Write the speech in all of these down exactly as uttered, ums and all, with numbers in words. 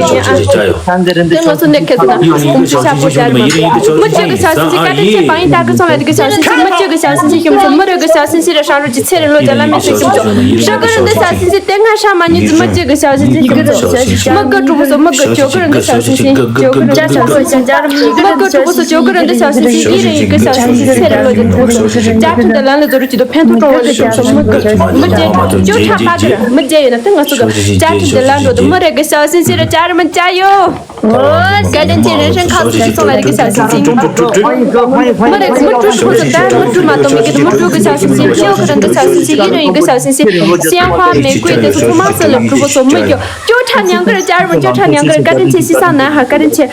ལ་ཆོག་ཆོག་ཅིག་བྱ་ཡོད། དེ་ང་ཚོ་འདི་ཁེལ་ན་ཨུམ་ཆི་ཤ་པོ་ཅར་མ། མི་སྤྱི་གི་ཆ་སྲིན་སི་ཀ་ཏྲ་ཆེ་བང་ཡིན་ད་གི་ཚོང་ལ་དེ་གི་ཆ་སྲིན་སི་མི་སྤྱི་གི་ཆ་སྲིན་སི་ཤུམ་སོ་མི་རིགས་གི་ཆ་སྲིན་སི་ར་ཧྲང་རུ་ཅི་ཚེ་རིང་ལོ་རྒྱ་ལ་མེད་སི་ཤུམ་སོ་ཤ་ཀ་རི་འདི་ཆ་སྲིན་སི་དེ་ང་ཧྲ་མ་ཉི་ཙི་མི་སྤྱི་གི་ 小星星，一个人的小星星。མི་དགུ་གྲོགས་པོ་ཚོ་མི་དགུ་བཅུ་དགུ་རེ་འདི་ཞའོ་ཞིང་ཞིང་། བཅུ་དགུ་རེ་འདི་ཞའོ་ཞིང་ཞིང་། བཅུ་དགུ་མི་དགུ་གྲོགས་པོ་ཚོ་བཅུ་དགུ་རེ་འདི་ཞའོ་ཞིང་ཞིང་། ཡིན་རེ་ཡིན་གི་ཞའོ་ཞིང་ཞིང་། ཚེ་རིང་ལོ་རྒྱུ་ཐུག་ཞིང་ཞིང་། བཅའ་ཁྲིམས་འདི་ལམ་ལ་འཛུལ་རུ་ཅི་དོ་ཕན་ཐོགས་གྲོང་བ་རེ་ཞུ་ཞུ། མི་དགུ་མི་བརྒྱད་བཅུ་ཕྲག་ཁ་ཁར་མི་བརྒྱད་ཡོད་ན་དེ་ང་ཚོ་གི་བཅའ་ཁྲིམས་འདི་ལམ་འགྲོ་དུ་མི་རེ་གི་ཞའོ་ཞིང་ཞིང་རེ་བཅའ་རེ་མི་བཅའ་ཡོ། བཀའ་དྲིན་ཆེ། རིན་ཆེན་ཁག་ཅིག་སོང་ལ་རིག་གི་ཞབས་ཞུ་ཅིག་མི་རེད། མི་དྲུག་ཁོ་ཚོ་ལྟར་མི་དྲུག་མ་གཏོགས་མི་གི་དེ་མི་དྲུག་གི་ཞབས་ཞུ་ཅིག་ཤེའུ་ཁ་རང་གི་ཞབས་ཞུ་ཅིག་ཡིན་རུང་ཡིན་གི་ཞབས་ཞུ་ཅིག་ཞེན་ཧྭ་མེ་ཀུའི་དེ་ཚོ་ཚོ་མ་སོ་ལ་གྲུ་བོ་ཚོ་མི་གྱོ། ཅོ་ཁྲ་ཉང་གི་ར་ཅར་མི་ཅོ་ཁྲ་ཉང་གི་ར། བཀའ་དྲིན་ཆེ། ཤི་ས་ན་ཧ་བཀའ་དྲིན་ཆེ།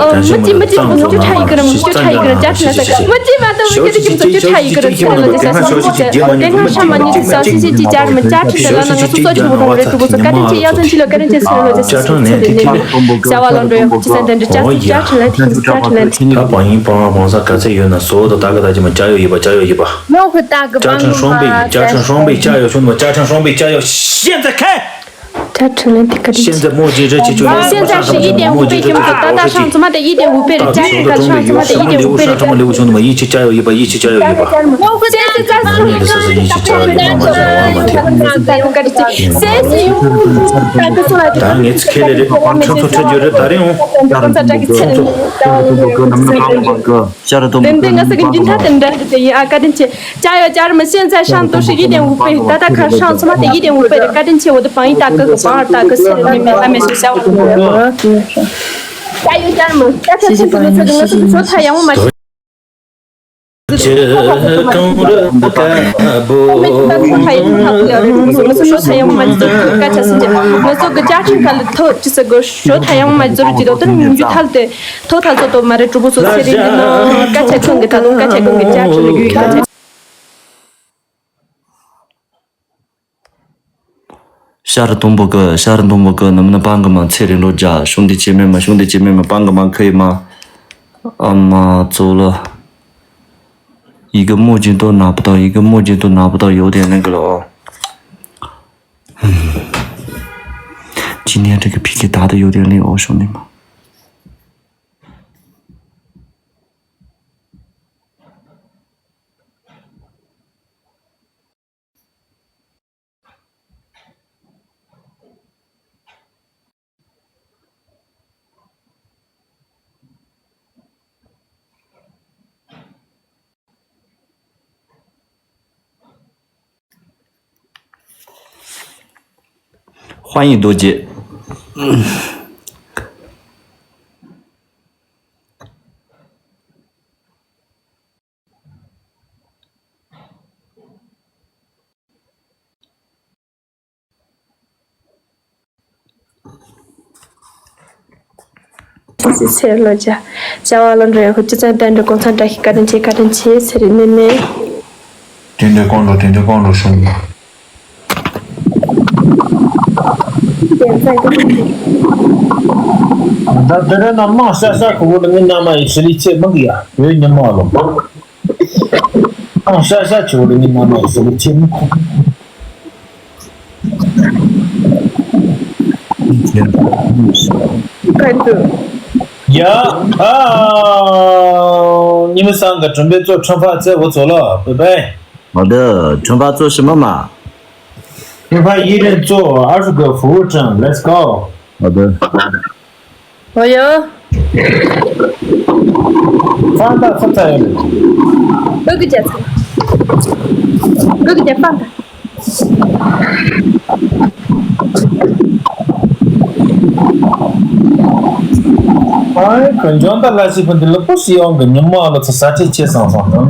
ཨོ་མི་ཅི་མི་ཅི་ཁོ་ཚོ་ཅོ་ཁྲ་ཡི་གི་ར་མི་ཅོ་ཁྲ་ཡི་གི་ར་ཅར་ཁྲི་ལ་ས་མི་ཅི་མ་གཏོགས་མི་གི་དེ་ཁྱིམ་ཚོ་ཅོ་ཁྲ་ཡི་གི་ར་ཚེ་ལ་ལ་ཅེ་ས་ཤི་ཅོ་ཁྲ་དེ་ང་ཧྲ་མ་ཉི་ཅི་ས་ཤི་ཤི་ཅི་ཅར་མི་ཅར་ཁྲི་ལ་ལ་ན་ང་ཚོ་སོ་ཅི་མོ་དང་རེ་གྲུ་བོ་ཚོ་བཀའ་དྲིན་ཆེ། ཡ་ཚན་ཅི་ལ་བཀའ་དྲིན་ཆེ། ཟེར་ལོ་ཅེ་ས་ཤི་ཚེ་ལ་ནི་བྱ་བ་ལོ་འགྲོ་ཡོང་ཅི་ས་དེ་འདྲ་ཅར་ཁྲི་ལ་ཐིག་ཅར་ཁྲི་ལ་ཐིག་ད་བང་ཡིན་བང་བང་ས་ག་ཚད་ཡོད་ན་བཟོ་དང་ད་ག་ད་ཅི་མ་ཅ་ཡོ་ཡིབ་པ་ཅ་ཡོ་ཡིབ་པ། ནོ་ཧུ་ཏ་གི་ཅ་ཁྲང་ཧྲོང་པེ་ཅ་ཁྲང་ཧྲོང་པེ་ཅ་ཡོ་ཤོ་ནོ་ཅ་ཁྲང་ཧྲོང་པེ་ཅ་ཡོ་ཤེན་ཙེ་ཁེ། ཅ་ཁྲང་ལན་ཏི་ཀ་ཏི། ཤེན་ཙེ་མོ་ཇི་རེ་ཆེ་ཆོ་ཡོ། ཤེན་ཙེ་ཧྲི་ཡི་ཏེན་ཧུ་པེ་ཁྱིམ་ཚོ་ད་ད་ཧྲང་ཚོ་མ་ཏེ་ཡི་ཏེན་ཧུ་པེ་རེ་ཅ་ཁྲང་ཁ་ཧྲང་ཚོ་མ་ཏེ་ཡི་ཏེན་ཧུ་པེ་རེ། ཤོ་ནོ་ལེ་ཧུ་ཤོ་ནོ་མ་ཡི་ཆེ་ཅ་ཡོ་ཡིབ་པ་ཡི་ཆེ་ཅ་ཡོ་ཡིབ་པ། ནོ་ཧུ་ཏ་ད་ངས་ཚིག་ཁས་ལེ་རེད། ཁོང་ཁྲག་ཚོ་ཁྲག་རྒྱུ་རེད་ད་རེད་འོང་། ཤ་ར་དུམ་བུ་ཏན་ཏན་ང་ས་གི་འདི་འཐའ་དེ་འདྲ་དེ་ཡིན་ཨ། བཀའ་དྲིན་ཆེ། ཅ་ཡོ་ཅ་ར་མ་ཤེན་ཙེ་ཧྲང་ཏོ་ཧྲི་ཡི་ཏེན་ཧུ་པེ་ད་ད་ཁ་ཧྲང་ཚོ་མ་ཏེ་ཡི་ཏེན་ཧུ་པེ་རེ། བཀའ་དྲིན་ཆེ། འོ་དེ་བང་ཡི་ཏ་ཀ་གི་བང་ཧར་ཏ་ཀི་སི་རེ་ནི་མེ་ཨ་མེ་སུ་ཤ་བ། ཅ་ཡོ་ཅ་ར་མ་ཅ་ཁ་ཚོ་ཚོ་ཚོ་ཚོ་ཡང་མ། ཅི་གང་རུ་ཀ་བུ། ང་ཚོ་གི་བཅའ་ཁྲིམས་ཁ་ལ་ཐོ་ཅི་ཟེར་དགོས་ཤོ་ཐ་ཡང་མ་ཟུར་གྱི་དོ་དོན་ཉུང་རྒྱུ་ཐལ་ཏེ་ཐོ་ཐལ་ཚོ་དོ་མ་རེད། གྲུ་པོ་ཚོ་ཚེ་རིང་གི་ནང་ཀ་ཆེ་ཁོང་གི་ད་དུང་ཀ་ཆེ་ཁོང་གི་བཅའ་ཁྲིམས་ལ་རྒྱུས་ཀ་ཆེ། ཤར་དུམ་བུ་གི་ཤར་དུམ་བུ་གི་ནམ་ན་པང་གི་མ་ཚེ་རིང་ལོ་རྒྱ་ཤུང་དེ་ཆེ་མེ་མ་ཤུང་དེ་ཆེ་མེ་མ་པང་གི་མ་ཁི་མ། ཨ་མ་ཙོ་ལ། ཡི་གེ་མོ་ཅིན་ཏོ་ན་པ་ཏོ་ཡི་གེ་མོ་ཅིན་ཏོ་ན་པ་ཏོ་ཡོད་དེ་ནི་གི་ལོ། ཅི་ནས་རིག་གི་ཕི་གི་ད་ཏོ་ཡོད་དེ་ནི་འོ་ཤུང་ནི་མ།欢迎多姐。 ཚེ་ལོ་བརྒྱ། བྱ་བ་ལོ་འགྲོ་ཡང་ཁོ་སྤྱི་ཚོགས་བསྟན་འགྲོ་གོང་ཚང་བཀྲ་ཤིས་བཀའ་དྲིན་ཆེ། བཀའ་དྲིན་ཆེ་ཚེ་རིང་ནེ་ནེ། དེ་འདྲའི་ཀོང་འགྲོ་དེ་འདྲའི་ཀོང་འགྲོ་ཤོང་། ད་དེ་རིང་ནམ་མང་ཤ་ཤ་ཁུ་བོ་ལ་ངའི་མནའ་མ་ཡི་ཤི་ལི་ཆེ་མི་གི་ཡ་ཡོད་ཉི་མ་ལོ། ཨང་ཤ་ཤ་ཆུ་རི་ནི་མ་མ་སུ་ཆེ་མོ། ཡ་ཨ་ཉི་མ་སང་ག་གྲོང་པའི་ཚོ་ཁྲོམ་ཕ་ཚེ་བོ་ཚོ་ལ་བེ་བེ། ཨ་ད་ཁྲོམ་པ་ཚོ་ཞི་མ་མ། ཁྲོམ་པ་ཡི་རེན་ཚོ་ཨ་ཧྲུ་ག་ཧྥུ་ཀྲང་let's go། ཨ་ད། ཨོ་ཡོ། ཧྥང་ཏ་ཚ་ཚ་ཡོད། ཨོ་གི་ཇ་ཚ། ཨོ་གི་ཇ་ཧྥང་ཏ། ཨའི་གོན་ལྗོངས་ད་ལ་ཞིག་ཕུན་དེ་ལ་པོ་སི་ཡོང་གི་ཉི་མ་ལ་ཚ་ས་ཁྲི་ཆེ་སང་སང་དང་།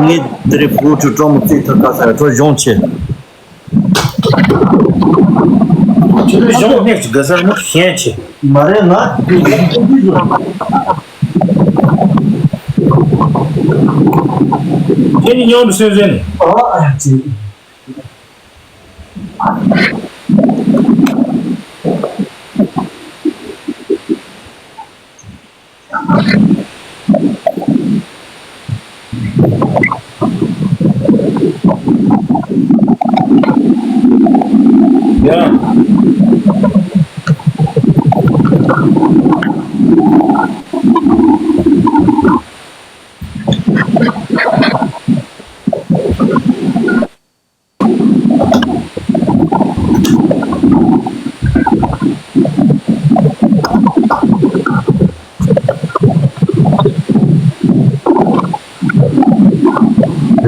ངས་དེ་རིང་བུ་ཕྲུག་གྲོགས་མོ་བརྩིས་ཐུབ་ཁ་ས་ཁྲོ་གཞུང་ཆེ། ཁྱོད་གཞུང་གནས་ཀྱི་དགའ་ས་མོ་གཞན་ཆེ། མ་རེད་ང་། ཁྱེད་ཉིད་ཉོན་སོན་སོན་ནས། ཨ་ཨ་ཅེ།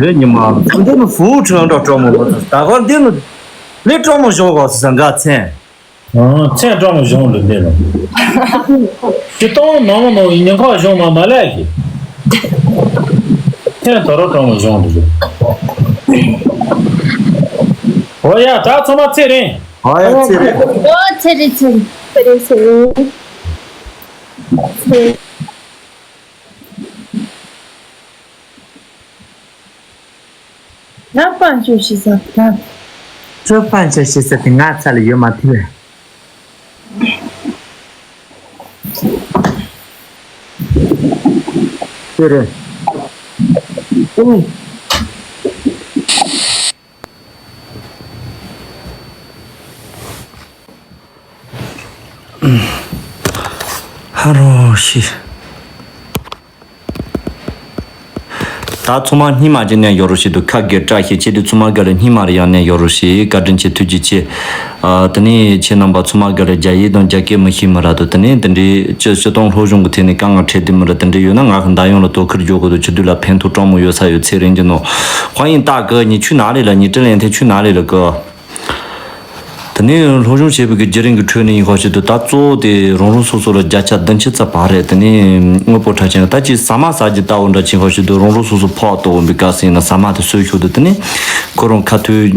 དེ་ཉི་མ་འདི་ནི་ཧྥུའུ་ཁྲོན་འགྲོ་སྤྲོ་མོ་མོ་ད་ག་འདི་ནི་ལས་སྤྲོ་མོ་བཞོ་གོ་ཟ་འགའ་མཚན། ཨང་མཚན་སྤྲོ་མོ་བཞོ་འདི་འདི་ལ། ཅི་གཏོང་ནོ་མོ་ནོ་ཉིན་ཁ་བཞོ་མ་མ་ལས་ཀྱི། མཚན་དོ་རོ་སྤྲོ་མོ་བཞོ་འདི་ལ། ཨོ་ཡ་ད་ཚོ་མ་ཚེ་རིང་། ཨོ་ཡ་ཚེ་རིང་། ཨོ་ཚེ་རིང་ཚེ་རིང་། ཚེ་རིང་ཚེ་རིང་། ཚེ་རིང་། ང་དཔལ་འབྱོར་ཤེས་ས་དེ་ང་། ཁྱོད་དཔལ་འབྱོར་ཤེས་ས་དེ་ང་ཚ་ལ་ཡོད་མ་ཐུབ་པས། ཁྱོད་རེད། ཧ་རོ་ཤི། ད་ཚང་མ་སྙིང་མ་ཅིག་ནས་ཡོད་རོ་ཞིག་འདུག་ཁ་དགེ་བཀྲ་ཤིས་ཆེ་དུས་ཚང་མ་ག་ལ་སྙིང་མ་རེ་ཡང་ནས་ཡོད་རོ་ཞིག་བཀའ་དྲིན་ཆེ་ཐུགས་རྗེ་ཆེ། ཨ་དེ་ནས་ཁྱེད་རྣམ་པ་ཚང་མ་ག་ལ་རྒྱ་ཡིག་དང་རྒྱ་སྐད་མི་ཤེས་མི་ར་དུ་དེ་ནས་དེ་འདྲའི་སྤྱི་སྤྱི་སྟོང་སློབ་སྦྱོང་གི་ཐད་ནས་དཀའ་ངལ་འཕྲད་དུས་མི་ར་དེ་འདྲ་ཡོད་ན་ང་གི་འདའ་ཡོང་ལ་དོ་ཁུར་རྒྱོབ་དགོས་འདུག་ཆུ་དུས་ལ་ཕན་ཐོགས་སྤྲང་མོ་ཡོད་ས་ཡོད་ཚེ་རིང་གི་ནོ། ཧོ་ཡིན་ཏག་གི་ཉི་ཆུ་ན་རེ་ལ་ཉི་ཏྲི་ལན་ཐེ་ཆུ་ན་རེ་ལ་གི། དེ་ནས་སློབ་སྦྱོང་བྱེད་པའི་གི་བརྒྱུད་རིམ་གྱི་ཁྲོད་ནས་ཡིན་ཁ་ཞིག་ཏུ་ད་གཙོ་བོ་དེ་རང་རང་སོ་སོ་ལ་བརྒྱ་ཆ་བདུན་ཅུ་ཙམ་བག་རེད། དེ་ནས་དངོས་པོ་ཁྲ་ཆེན་ད་ཅིག་ཟ་མ་ཟ་རྒྱུ་ལྟ་བུ་འདྲ་ཆེན་ཁ་ཞིག་ཏུ་རང་རང་སོ་སོ་ཕོག་ལྟོགས་འོང་པའི་སྐབས་སུ་ཡིན་ན་ཟ་མ་དེ་གསོས་ཤོག་ཏུ་དེ་ནས་ཁོ་རང་ཁ་ཐུག་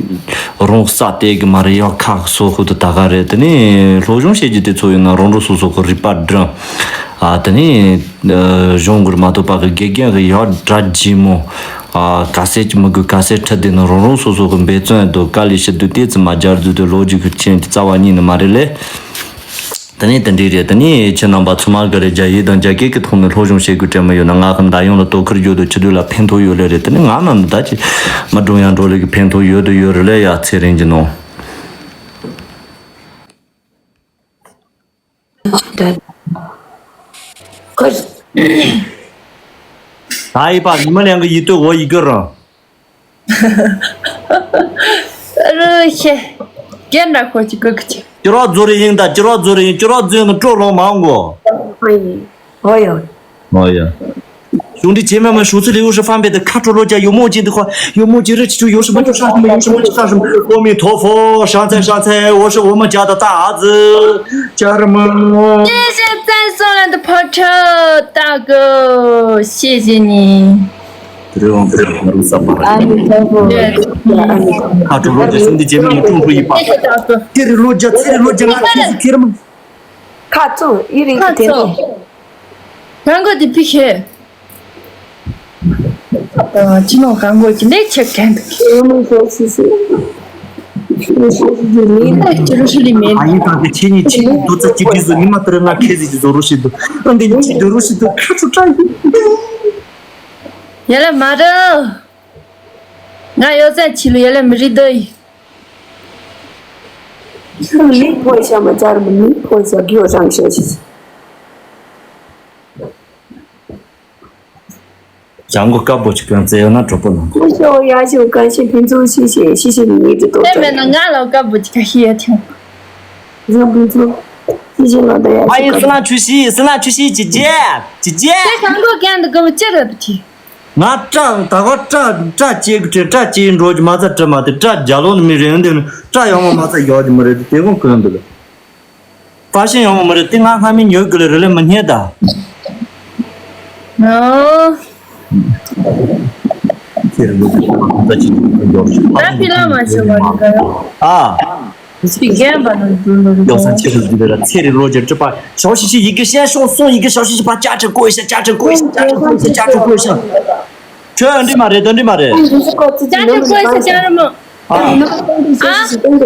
རང་ས་བལྟས་གི་མ་རེད་ཡག་ཁག་སོ་ཁུ་དུ་ད་ག་རེད། དེ་ནས་སློབ་སྦྱོང་བྱེད་རྒྱུ་དེ་ཚོ་ཡིན་ན་རང་རང་སོ་སོ་གི་རིག་པ་སྒྲིམ། ཨ་དེ་ནས་གཞུང་གུར་མ་ཐོབ་པ་གི་དགེ་རྒན་གི་ཡག་སྒྲ་ལྗིད་མོ། ཨ་ག་སེ་ཅི་མི་དགོས་ག་སེ་ཁྲི་དེ་ནི་རང་རང་སོ་སོ་གི་འབད་བརྩོན་དུ་དཀའ་ལས་ཞིབ་ཏུ་ཏོག་ཙམ་མ་སྦྱར་རྫུ་དུ་ལོ་རྒྱུས་ཀྱི་ཆེན་གྱི་རྩ་བ་ཉིད་ནི་མ་རེད་ལེ། དེ་ནས་དེ་འདྲའི་རེད། དེ་ནས་ཁྱེད་རྣམ་པ་ཚང་མ་གི་རེད། རྒྱ་ཡིག་དང་རྒྱ་སྐད་ཀྱི་ཐོག་ནས་སློབ་སྦྱོང་བྱེད་དགོས་དྲན་མི་ཡོད་ན་ང་གི་འདའ་ཡོང་ལ་དོ་ཁུར་རྒྱོབ་དུ་ཆུ་དུས་ལ་ཕན་ཐོགས་ཡོད་ལེ་རེད། དེ་ནས་ང་ནང་ནས་ད་ཅི་མ་འགྲོ་ཡང་འགྲོ་ལེ་གི་ཕན་ཐོགས་ཡོད་དུ་ཡོད་རེད་ལེ་ཡ་ཚེ་རིང་གི་ནོ། ད་ཡི་པ་ཉི་མ་ལན་གི་ཡི་ཏོ་འོ་ཡི་གི་རང་། རུ་ཤེ། རྒན་འདྲ་ཁོ་ཅི་གི་གི་ཅི། ཅི་རོགས་རྫོ་རེ་ཡིན་ད་ཅི་རོགས་རྫོ་རེ་ཡིན་ཅི་རོགས་རྫོ་ཡིན་ནི་སྤྲོ་ལོང་མང་གོ། ཨོ་ཡ། ཨོ་ཡ། གཞུང་འབྲེལ་བྱེད་མ་མ་ཞུ་ཚུལ་ལེའུ་ཧྲི་ཧྥང་པེ་ཏི་ཁ་ཁྲོ་ལོ་ཅ་ཡོ་མོ་ཅི་འདི་ཁོ་ཡོ་མོ་ཅི་རི་ཅི་ཆུ་ཡོ་ཧྲི་མ་ཅོ་ཧྲ་ཧྲི་མ་ཡོ་ཧྲི་མ་ཅོ་ཧྲ་ཧྲི་མ་ཨོ་མི་ཐོ་ཧྥོ་ཧྲང་ཚེ་ཧྲང་ཚེ་འོ་ཧྲི་འོ་མ་ཅ་ད་ད་ཨ་ཙི་ཅ་རི་མ། 谢谢赞送来的跑车大哥，谢谢你。 དེ་རིང་དེ་རིང་ང་རུ་ས་པ་ར། ཨ་མི་ཐོ་ཧྥོ། ཁ་ཁྲོ་ལོ་ཅ་གཞུང་འབྲེལ་བྱེད་མ་མ་ཀྲུང་ཧྥུ་ཡི་པ། 谢谢大哥。 ཚེ་རི་ལོ་ཅ་ཚེ་རི་ལོ་ཅ་ང་ཁྱེད་སུ་ཁྱེར་མ། ཁ་ཚོ་ཨི་རིག་ཁ་གི་དེ་ཚོ། ནས། གང་གོ་དེ་ཕི་ཁེ། ཅི་ནོ་གང་གོ་ཅི་ལེ་ཆེ་གན་དུ་ཁེ། ཨོ་མོ་ཤོ་ཤི་ཤི། ཤི་ཤི་ཤི་ཤི་མིན། ཅི་རུ་ཤི་ལི་མིན། ཨ་ཡིན་ད་དེ་ཁྱེད་གཉིས་ཁྱེད་གཉིས་དུ་ཙ་ཅི་དུས་སུ་ཉི་མ་ལྟར་ང་ཁེ་ཟི་ཅི་བཟོ་རུ་ཤི་འདུག་ཨ་འདི་ཉིད་ཅི་དུ་རུ་ཤི་འདུག་ཁ་ཚུ་ཀྲ་ཡི། ཡ་ལ་མ་ར། ང་ཡོད་ཚད་ཆི་ལུ་ཡ་ལ་མི་རི་ད་ཡི། མི་ཕོ་ཤ་མ་ཅར་མི་མི་ཕོ་ཤ་གི་ཡོ་ཅང་ཤ་ཤི། ཅང་གོ་ཀ་པོ་ཅི་གང་ཙེ་ཡོ་ན་གྲོགས་པོ་ལ། ཁོ་ཤོ་ཡ་ཤོ་གང་ཤི་ཕིན་ཚུ་ཤི་ཤི་ཤི་ཤི་མི་ཏི་ཏོ་ཏེ་མེ་ན་ང་ལོ་ཀ་པོ་ཅི་ག་ཤི་ཡ་ཐིང་། ཟ་ཕིན་ཚུ་ཤི་ཤི་ལོ་ད་ཡ་ཨ་ཡི་སི་ན་ཆུ་ཤི་སི་ན་ཆུ་ཤི་ཅི་ཇེ་ཅི་ཇེ། ཏེ་གང་གོ་གན་དུ་གོ་ཅི་ར་ཏི། ང་སྐྲ་ད་ག་སྐྲ་སྐྲ་སྐྱེ་གི་སྐྲ་སྐྲ་སྐྱེ་འགྲོ་གི་མ་ཚད་སྐྲ་མ་དེ་སྐྲ་རྒྱ་ལོ་ནི་མི་རེད་འདི་ནི་སྐྲ་ཡང་མ་མ་ཚད་ཡོད་ཀྱི་མི་རེད་དེ་དེ་གོང་གོན་འདུག་ལ། ཧྥ་ཤན་ཡང་མ་མི་རེད་དེ་ང་སྔ་མི་ཉོས་གི་ལ་རེད་ལ་མི་རྙེད་ད། ཨོ། ད་ཕི་ལ་མ་ཤོར་བ་རེད་ག་ཨ། ཡོག་སང་ཆེ་རུ་འདི་ལ་ཚེ་རི་ལོ་རྒྱ་གྲི་པ་ཞོག་ཤི་ཤི་ཡི་གེ་ཤན་ཤོག་སོང་ཡི་གེ་ཞོག་ཤི་ཤི་པ་ཅ་ཁྲི་བཀོད་ཤ་ཅ་ཁྲི་བཀོད་ཤ་ཅ་ཁྲི་བཀོད་ཤ་ཅ་ཁྲི་བཀོད་ཤ། ཁྱོད་འདི་མ་རེད་འདི་འདི་མ་རེད། ཅ་ཁྲི་བཀོད་ཤ་ཅ་རི་མོ། ཨ།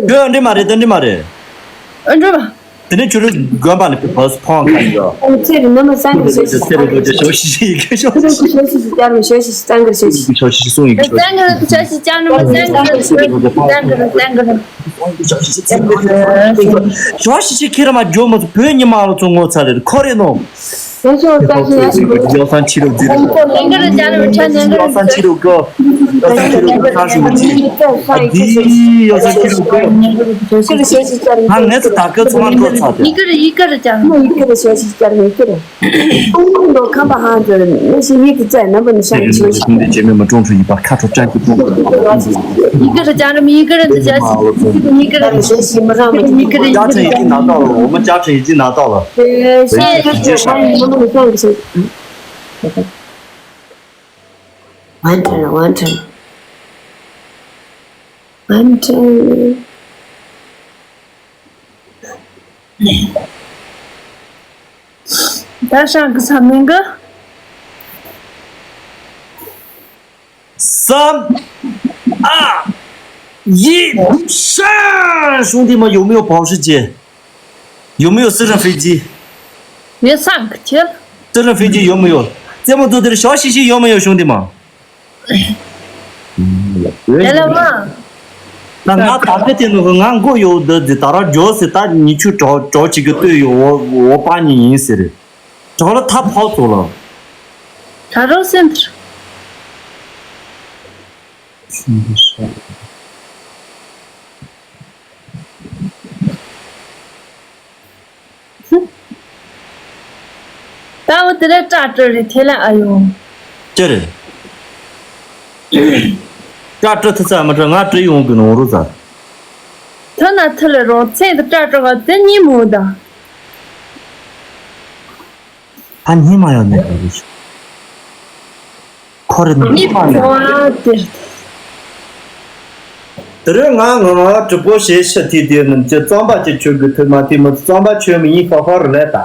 ཁྱོད་འདི་མ་རེད་འདི་འདི་མ་རེད། ཨ་འགྲོ་བ། དེ་ནས་ཁྱོད་རང་དགོན་པ་ནས་བོས་ཕོང་ཁ་ཡོད། ཚེ་རི་ནུ་མ་སང་གི་ཤོག་ཤི་ཤི་ཚེ་རི་ལོ་རྒྱ་ཞོག་ཤི་ཤི་ཡི་གེ་ཞོག་ཤི་ཤི། ཤོག་ཤི་ཤི་ཅ་རི་མོ་ཤོག་ཤི་ཤི་སང་གི་ཤོག་ཤི་ཤི། ཤོག་ཤི་ཤི་སོང་ཡི་གེ་ཤོག་ཤི་ཤི། ཤོག་ཤི་ཤི་ཅ་རི་མོ་སང་གི་ཤོག་ཤི་ཤི་སང་གི་ཤོག་ཤི་ཤི། ཤོག་ཤི་ཤི་ཁྱེད་རང་མ་འཇོག་མ་སོང་བོད་ཉི་མ་ལ་ཚོ་ངོ་ཚ་ལེ་ཁོ་རེ་ནོ། ཡོག་སང་ཆི་རུ་ཛི་རུ། ཡོག་སང་ཆི་རུ་གོ། 要上去了，上去了。啊，第一要上去了。这个学期加了一个。啊，那是大哥从哪做差的？一个人一个人讲。一个人学期加了一个人。我看吧哈，这那些一直在，能不能上去？兄弟姐妹们，众筹一把，看出战绩不？一个人讲什么？一个人的学习，一个人学习，一个人一个人。嘉诚已经拿到了，我们嘉诚已经拿到了。呃，现在就是看能不能上去。完成了，完成了，完成了。ད་ཧྲང་གི་ས་མིང་གི། 三、二、一，上！兄弟们，有没有保时捷？有没有私人飞机？别上去了。私人飞机有没有？节目组的小西西有没有，兄弟们？来了吗？ ད་ང་ད་ག་དེ་ནོ་གི་ང་མགོ་ཡོད་འདི་འདི་ད་ར་འཇོག་ཟེར། ད་ཉི་ཆུ་གྲོགས་གྲོགས་གཅིག་གི་ལྟོས་ཡོད། འོ་འོ་པ་ཉི་ཡིན་ཟེར། གྲོགས་ལ་ཐབ་ཕོག་ཚོ་ལ། ད་རོགས་སེམས། ད་འོ་དེ་ལས་སྐྲ་བྲི་རེད་དེ་ལས། ཨ་ཡོ། ཅི་རེད། སྐྲ་བྲི་ཐུབ་ས་མ་བྲི། ང་བྲི་ཡོང་གི་ནོ་རུ་ས། ཐུ་ན་ཐུ་ལ་རོ་ཚེ་འདི་སྐྲ་བྲི་བ་དེ་གཉིས་མོ་ད། ད་གཉིས་མ་ཡོད་ནས་རེད། ཁོ་རེ་ནི་མི་ཕ་ལ། དེ་རེད། དེ་རིང་ང་ང་ང་གྲི་པོ་ཞེས་ཤི་དེ་དེ་རྣམས་ཀྱི་རྩམ་པ་ཅི་ཆོད་གི་ཐུབ་མ་དེ་མི་རྩམ་པ་ཆོད་མི་ཡིན། ཧོ་ཧོ་རེད་ད།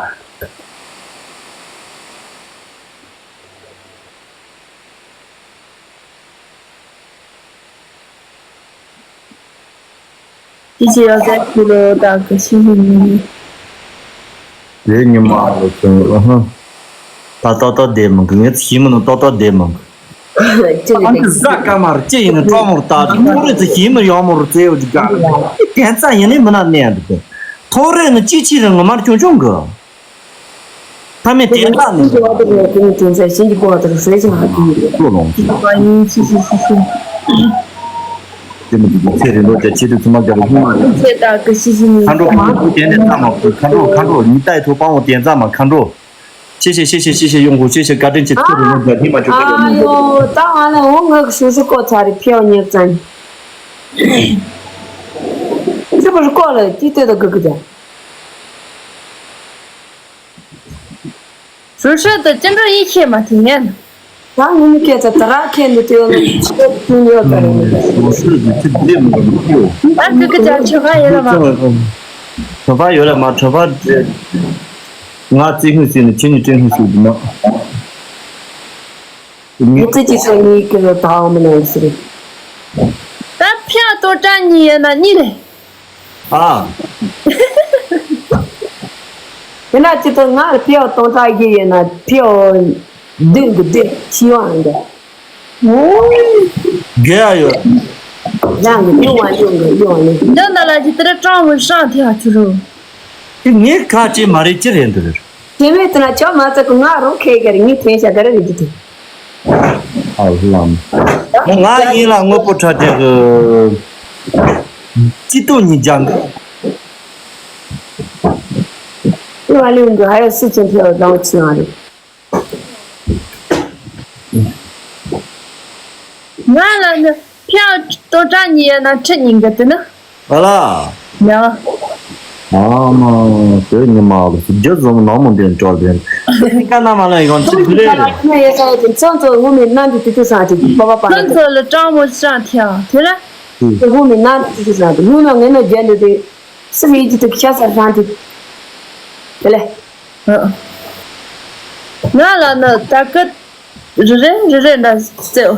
ཅི་ཅི་ཡོད་ཟེར་ཁུ་ལོ་ད་གི་ཤི་ཤི་ནི། དེ་ཉི་མ་རེད་ཅིང་། ཨ་ཧ། ད་ཏོག་ཏོག་བསྡད་མང་གི། ངས་ཤི་མི་ནང་ཏོག་ཏོག་བསྡད་མང་གི། ཅི་ཨ་ནི་ཟ་ཀ་མར་ཅི་ཡིན་ནི་ཀྲོ་མོར་ད་ཐོ་རེ་ཚི་ཤི་མི་ཡོང་མོར་ཙེ་ཡོད་ཀ། དེ་ཚ་ཡིན་ནི་མི་ན་ནས་འདུག་གི། ཐོ་རེ་ནི་ཅི་ཕྱི་རེ་ངོ་མར་ཆུང་ཆུང་གི། ཕ་མེས་དེ་ལྟ་ནས། ཁྱེད་ཀྱི་བ་དེ་རེད། ཁྱེད་ཀྱི་དེ་ཚོ་གཞན་གྱི་བ་དེ་རེད། ཟས་ཀྱང་ཧ་གི་ཡོད། ལོ་ལོང་ཅི། ཁྱེད་ཀྱི་བ་ཡིན། ཤི་ཤི་ཤི་ཤི། དེ་མི་དེ་གི་ཚེ་རིང་ལོ་བརྒྱ་ཆེ་དུས་ཚོད་མ་བརྒྱབ་པ་ཧུ་མ་རེད། ཚེ་ད་གི་ཤི་ཤི་ནི། མཁའ་འགྲོ་མཁའ་འགྲོ་དེ་འདྲ་ཚང་མ་མཁའ་འགྲོ་མཁའ་འགྲོ་ཉི་ལྟའི་ཐོག་དཔང་བོ་དེ་ཚང་མ་མཁའ་འགྲོ། ཤེས་ཤེས་ཤེས་ཤེས་ཤེས་ཤེས་ཡོང་གོ། ཤེས་ཤེས་བཀའ་དྲིན་ཆེ། ཚེ་རིང་ལོ་བརྒྱ་ནི་མ་བྱུང་བ་ཡོད། ཨ་ཡོ། ད་ང་ལ་འོ་ང་གི་ཤུ་ཤུ་ཀོ་ཚ་རེ་ཕེའོ་ཉེ་ཙན། ཚེ་བར་ཀོ་ལ་ཅི་ལྟོས་ད་གི་གི་ད། རུ་ཧྲི་དུ་ཅི་འདྲ་ཡིན་ཤེས་མ་ཐུབ་ངན། ད་ངུ་མི་སྐད་ཚ་ད་ར་ཁྱེད་འདི་ལྟོས་ལ་ཅི་ལྟོས་ཡོད་ད་རེད། རུ་ཧྲི་དུ་ཅི་འདྲ་མི་འདུག་ཡོད། ད་གི་གི་ཅག་ཆོ་ག་ཡོད་ལ་མ། ཁྲོ་བ་ཡོད་ལ་མ། ཁྲོ་བ་ང་རྩེ་ངུས་ཟིན་ནས་ཁྱེད་ནི་དྲན་ངུས་ཟིན་གི་མ། ངུ་ཙི་ཅི་ཚོ་གཉིས་ཀྱི་ལོ་ད་འོ་མི་ནང་ཟེར། ད་ཕྱག་ཏོ་ཏྲ་གཉིས་ཡོད་ན་གཉིས་རེད། ཨ། དེ་ན་ཅི་ཏོ་ང་ལ་ཕྱག་སྟོང་ཕྲག་བཞི་ཡོད་ན་ཕྱག་བདུན་གྱི་བདུན་ཤི་བ་འདི། དགེ་ཡ་ཡོད། རང་གི་ཡོང་བ་ཡོང་གི་ཡོང་ནི། འདི་ན་ལ་ཅི་ཏི་ར་ཀྲང་བུ་ཧྲང་ཐི་ཧ་ཆུ་རུ། དེ་ངའི་ཁ་ཅི་མ་རེད་ཅི་རེད་འདི་རེད། དེ་བས་དེ་ན་ཆོ་མ་ཚ་གི་ང་རང་ཁེ་གི་རེད། ངས་འཐེན་བྱ་ག་རེ་རེད་ཅི་ཐེ། ཨ་ལམ། ང་ཡིན་ལ་དངོས་པོ་ཁྲ་དེ་གི་སྐྱིད་སྡུག་གཉིས་སྦྱང་གི། ང་ལུས་འདི་ཧ་ཡོད་སི་ཅན་ཐེ་བ་ལོང་ཆི་ཡང་རེད། ང་ལ་ནི་ཕྱག་ཏོ་ཏྲ་གཉིས་ཡོད་ན་ཁྲི་གཉིས་འགའ་དེ་ནི། ཨ་ལ། ཡ། ཨ་མ། དེ་ཉི་མ་ལ་རྒྱུ་ཟོམ་ནང་མོ་འདྲེན་ཅོག་འདྲེན། དེ་ཀ་ན་མ་ལ་ཡོང་ཅི་དེ་རེད། ཁྱོད་ཚོ་ངུ་མི་ནང་དུ་དུ་དུ་སང་དེ་པ་པ་པ་ཁྱོད་ཚོ་ལ་ཀྲང་མོ་ཤང་ཐེ་ཡ་དེ་ལ། དེ་ངུ་མི་ནང་དུ་དུ་དུ་སང་དེ་ངུ་ན་ངེ་ན་རྒྱན་དུ་དེ་སི་མི་ཡི་ཅི་དུ་ཁྱ་ས་སང་དེ་དེ་ལ། ང་ལ་ནི་ད་གི་རི་རེ་རི་རེ་འདྲ་ཟེར།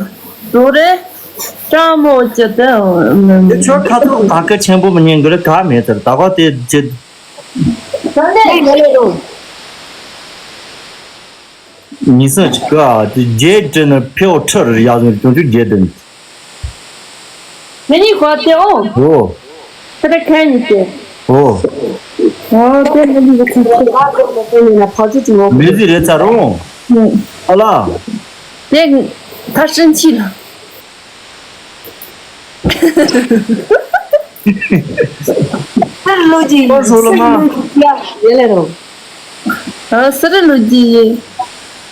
རོ་རེ་ཀྲང་མོ་ཅི་དེ། དེ་ཆོ་ཁ་ཐུག་ད་གི་ཆེན་པོ་མི་ཉན་གི་རེད་ག་མེད་ཟེར། ད་ག་དེ་ཅི། ད་ནས་ཡོད་ལེ་རུང་། ཉིན་སང་ཅིག་ག་དེ་རྒྱས་དྲན་ན་ཕེའོ་ཁྲི་རེ་ཡག་ཟིན་ཅུང་ཅུང་རྒྱས་དྲན། ང་གཉིས་ཁོ་དེ་འོ། འོ། ཁ་ད་ཁ་གཉིས་དེ། འོ། འོ་དེ་ང་གཉིས་ཁ་ཚིག་ཁ་ཁ་ཁ་ཁ་ཡིན་ན་ཕ་ཚུ་ཅི་ངོ་། མི་ཟི་རེད་ཚ་རུང་། ཨ་ལ། དེ་ད་ཧྲིན་ཆི་ལ། སི་རི་ལོ་ཇི་ཡིན། ཁོ་ཚོ་ལ་མ། སི་རི་ལོ་ཇི་ཡ་ཡེ་ལེ་རོ། ཨ་སི་རི་ལོ་ཇི་ཡིན།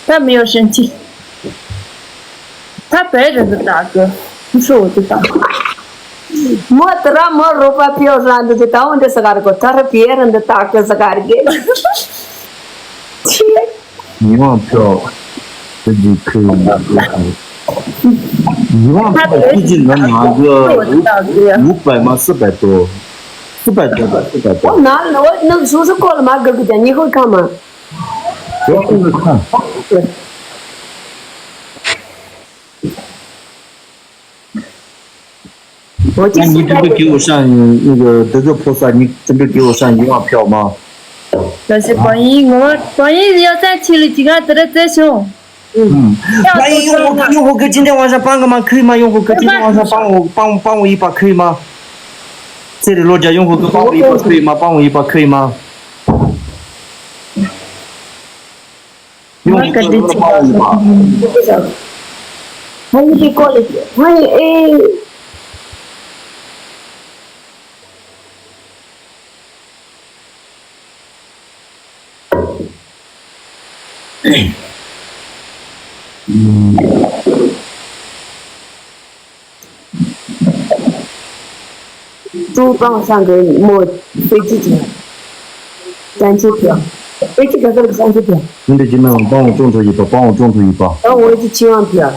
ད་མི་ཡོ་ཤན་ཆི། ད་བེ་རི་འདི་ད་གི་མི་ཤོ་འདི་ད། མོ་ཏི་ར་མོ་རོ་པ་ཕིའོ་ར་འདི་ད་འོ་འདི་ས་ག་རི་གོ་ད་ར་བེ་རི་འདི་ད་གི་ས་ག་རི་གེ། ཆི། ཡིད་དབང་འཕྲོག་ཟེར་གྱི་ཁུལ་ཡིན་པ། ཡིད་དབང་འཕྲོག་ཁུལ་གྱི་ནང་ང་ཚོ་འུག་པའི་མ་སི་པའི་ཏོ། སི་པའི་ཏོ་པ་སི་པའི་ཏོ། ཨོ་ན་ལོ་ནག་སུ་སུ་ཀོ་ལ་མ་གི་གི་ཀྱང་ཉི་ཧོ་ཁ་མ། ཡོ་ཁུ་ཁ། ང་ཉིད་དྲན་པའི་སྐྱེ་བོ་ཧྲང་ཡིན། ནི་གི་དེ་ཚོ་ཕོ་ས་ཉིད་དྲན་པའི་སྐྱེ་བོ་ཧྲང་ཡིན་བ་ཕྱོགས་མ། ད་ཞེས་པ་ཡིན་ངོ་མ་པ་ཡིན་ཡ་ས་ཆི་ལི་ཅི་ག་དེ་ར་ཙེ་ཤོང་། ང་ཡིན་ཡོང་ཧོ་ཡོང་ཧོ་གི་ཅི་འདྲ་བང་ཞ་པང་གི་མ་ཁུའི་མ་ཡོང་ཧོ་གི་ཅི་འདྲ་བང་ཞ་པང་འོ་པང་པང་འོ་ཡི་པ་ཁུའི་མ། ཚེ་རི་ལོ་རྒྱ་ཡོང་ཧོ་གི་པང་འོ་ཡི་པ་ཁུའི་མ་པང་འོ་ཡི་པ་ཁུའི་མ། ཡོང་ཧོ་གི་ཅི་འདྲ་པང་འོ་ཡི་པ། ཧ་ཡི་གི་ཀོ་ལི་ཧ་ཡི་ཨེ། ཀྲུའུ་པང་ཧྲང་གི་མོ་པེ་ཅི་ཅི་ཡང་། ཅན་ཆི་ཐི་ཡང་། པེ་ཅི་ག་གར་ཅན་ཆི་ཐི་ཡང་། འདི་འདྲ་ཅི་ནའང་པང་འོ་ཀྲུང་ཐོ་ཡིན་པ་པང་འོ་ཀྲུང་ཐོ་ཡིན་པ། ད་འོ་ཅི་ཆི་ཡང་ཐི་ཡང་།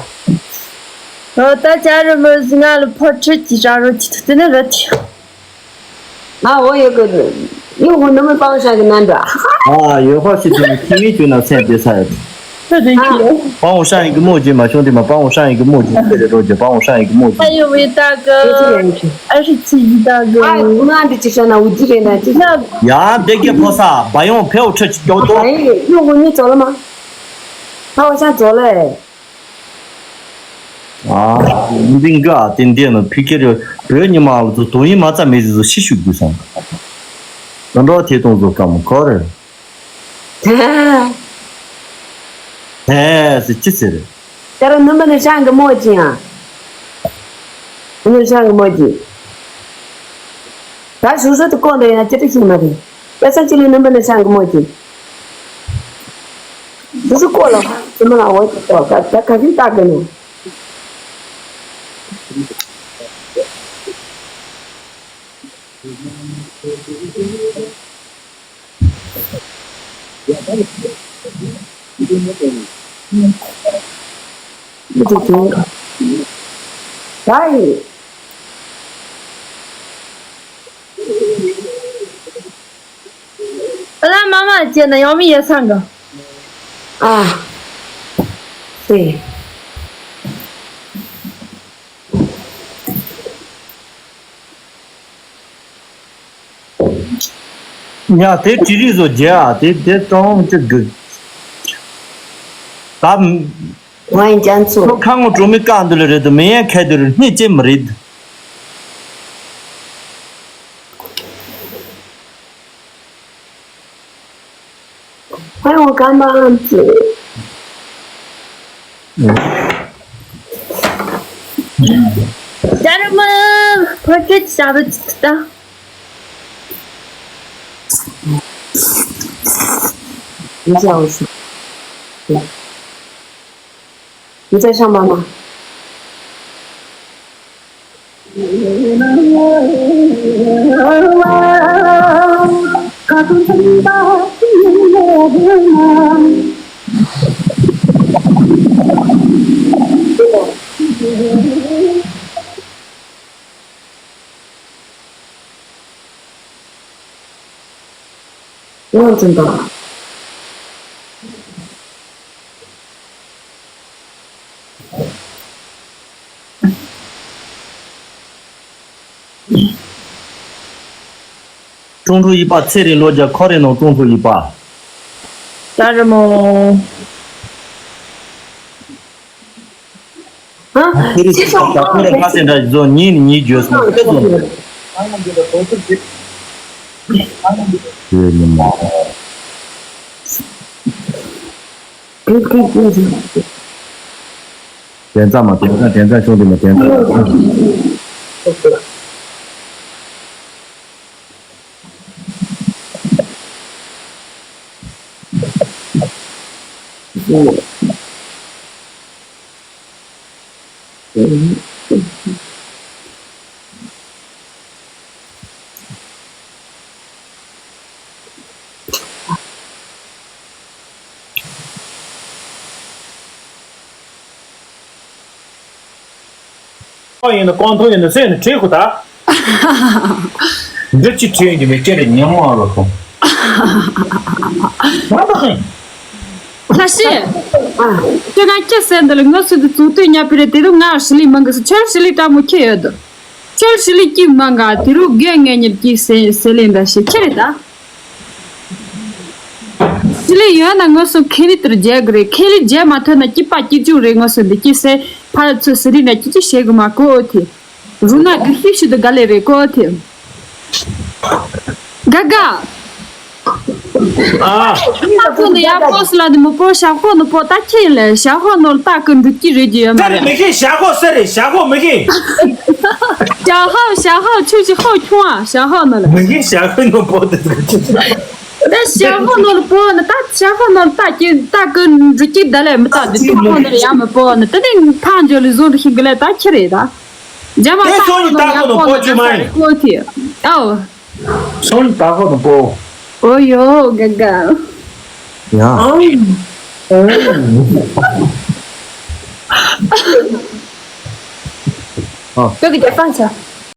ད་ཅ་རུ་མོ་ང་ལ་ཕོ་ཁྲིད་ཀྱི་ཅ་རུ་ཅི་ཐུ་ཏི་ནི་ར་ཐི་ཡང་། ང་འོ་ཡོད་གི་རེད། ཡོད་ཧོ་ནུ་མི་པང་ཧྲང་གི་ནང་འདྲ། ཨ་ཡོད་ཧོ་ཤི་ཐུ་ནི་ཁྱི་མི་ཁྱོད་ན་སེམས་བདེ་ས་ཡོད། ད་དེ་ཁྱི་ཡོད། པང་ཧྲང་ཡི་གི་མོ་རྒྱུད་མ་བྱུང་དེ་མ་པང་ཧྲང་ཡི་གི་མོ་རྒྱུད་ཚེ་རེ་རོ་རྒྱུད་པང་ཧྲང་ཡི་གི་མོ་རྒྱུད། ཨ་ཡོ་བི་ད་གི། ཨ་ཧྲི་ཚི་ཡི་ད་གི། ཨ་ང་འདི་ཅི་ཤ་ན་འུ་ཅི་རེད་ན་ཅི་ཤ། ཡ་བདེ་སྐྱེ་ཕོ་ས་བ་ཡོང་ཕེའུ་ཁྲི་ཅོ་ཏོ། ཨ་ཡོད་ཧོ་ནི་ཙོ་ལ་མ། ཧ་ཧོ་ཤ་ཙོ་ལ། ཨ། འདི་འགའ་དེ་འདྲས་ན་ཕི་ཁེ་རེ་བོད་ཉི་མ་ལ་ཚོ་དོན་ཡིན་མ་རྩ་མེད་ཟེར་ཚོ་ཤི་ཤུགས་དགོས་སམ། ད་འགྲོ་དེ་གཏོང་ཚོ་ཀ་མོ་ཁོ་རེ། ཧེ་ཟེར་ཅི་ཟེར། ད་ར་ནུ་མ་ནི་ཤང་གི་མོ་ཅི་ཡང་། ནུ་ཤང་གི་མོ་ཅི། ད་ཞུ་ཞུ་དུ་ཀོ་འདྲ་ཡིན་ན་ཅི་ཏི་ཤི་མ་རེད། ད་ས་ཅི་ལི་ནུ་མ་ནི་ཤང་གི་མོ་ཅི། ཞུ་ཞུ་ཀོ་ལ་ཅི་མ་ལ་འོ་ཅི་ཏོ་ད་ད་ག་རི་ད་གི་ནི། ཨ་ལ་མ་མ་བྱས་ན་ཡང་མི་ཡ་སང་ག་ཨ། དེ། ཉ་དེ་ཀྲི་རི་བཟོ་རྒྱ་དེ་དེ་ཏོང་ཅི་གི། ད། ང་ཡིན་ཅན་ཚོ། ཁ་ངོ་གྲོ་མི་ཀ་འདི་ལ་རེད་དུ་མི་ཡན་ཁ་འདི་རུ་སྣེ་ཅན་མི་རེད། ཧོན་འོ་ཀ་མ་ཨམ་ཙི། ཇ་ར་མ་ཕ་ཁེ་ཅ་རུ་ཅི་ཏ། ཡིན་ཅ་འོ་སི། ཡིན་ཅ་ཤ་མ་མ། ཡང་ཙམ་དང་། ཀྲུང་ཀྲུང་ཡིག་པ་ཚེ་རིང་ལོ་བརྒྱ་ཁོ་རེ་ནང་ཀྲུང་ཀྲུང་ཡིག་པ། ད་རི་མོ། ཧ། ཁེ་རི་ཅི་སོང་ད་ཁོ་རེ་ཁ་སེ་འདྲ་བཟོ་ཉིན་ཉིན་བརྗོད་སོང་ཁེ་བཟོ་འདུག་ཡོད་ནི་མ། ཁེ་ཁེ་ཁེ་ཁེ། དན་རྩ་མ་དན་རྩ་དན་རྩ་ཆུང་དེ་མ་དན་རྩ། ཁོ་ཡིན་ན་ཀོང་ཐུང་ཡིན་ན་སེམས་ནས་བྲིས་དགོས་ད། འདི་ཅི་བྲིས་ཡོང་གི་མེད་ཅེས་རེད་ཉན་མོ་ཨ་ལོ་སོང་། ང་ད་ཧིན། ལྷ་ཤི། ཁྱོད་ང་ཁྱི་ཟེར་འདི་ལ་ངོ་སུ་དུ་ཚུགས་དུས་ཉག་པི་རེད་དེ་རུ་ང་ཧྲི་ལི་མང་གི་སུ་ཁྱོད་ཧྲི་ལི་ཀྲ་མོ་ཁྱི་ཡོད་དོ། ཁྱོད་ཧྲི་ལི་ཀྱི་མང་ག་དེ་རུ་རྒན་ངེད་གཉིས་ཀྱི་ཟེར་ཟེར་ལེན་ད་ཤི་ཁྱི་རེད་ད། ཅི་ལས་ཡོད་ན་ངོ་སོ་ཁེ་ལི་ཏུར་རྒྱལ་གི་རེད། ཁེ་ལི་རྒྱལ་མ་ཐུབ་ན་སྐྱིད་པ་སྐྱིད་ཅུང་རེད། ངོ་སོ་འདི་སྐྱིད་སེ་ཕ་ཚོ་སི་རི་ན་སྐྱིད་ཅི་བྱེད་གི་མ་གོ་ཨོ་ཐི། རུ་ན་གི་ཤི་ཤི་དུ་ག་ལེ་རེད་གོ་ཨོ་ཐི། ག་ག་ཨ། ཁོ་ནི་ཡ་ཕོ་སི་ལ་ནི་མོ་པོ་ཞག་ཁོ་ནི་པོ་ད་ཁྱེད་ལས་ཞག་ཁོ་ནོར་ད་གི་འདུག་ཀྱི་རེད་ཀྱི་ཡོད་མ་རེད། མི་ཤེས་ཞག་ཁོ་སེ་རེད། ཞག་ཁོ་མི་ཤེས། ཞག་ཧོ་ཞག་ཧོ་ཆུ་ཞི་ཧོ་ཁྱུང་ཨ་ཞག་ཧོ་ནོར་ལ། མི་ཤེས་ཞག་ཁོ་ནོར་པོ་དེ་དེ། ད་ཞག་ཧོ་ནོར་པོ་ནི་ད་ཞག་ཧོ་ནོར་ད་ཀྱི་ད་ཀི་འབྲུ་ཀྱི་ད་ལས་མི་ད་འདི་ཏོག་ཧོ་ནོར་ཡ་མི་པོ་ནི་ད་ནི་ཐང་འཇོ་ལི་བཟོ་འདི་ཤིང་གི་ལས་ད་ཁྱི་རེད་ད། རྒྱ་མ་དེ་ད་སོང་ནི་ཧོ་ནོར་ད་ཡ་ཧོ་པོ་ནོར་ནི་པོ་ད་ཆུ་མ་ས་ཡིན། རི་ཀོ་ཐི། ཨའོ། སོང་ནི་ད་ཧོ་ནོར་པོ། ཨོ་ཡོ་ག་ག་ཡ། ཨ། ཁྱོད་ཀྱི་རྒྱབ་ས་ཆ།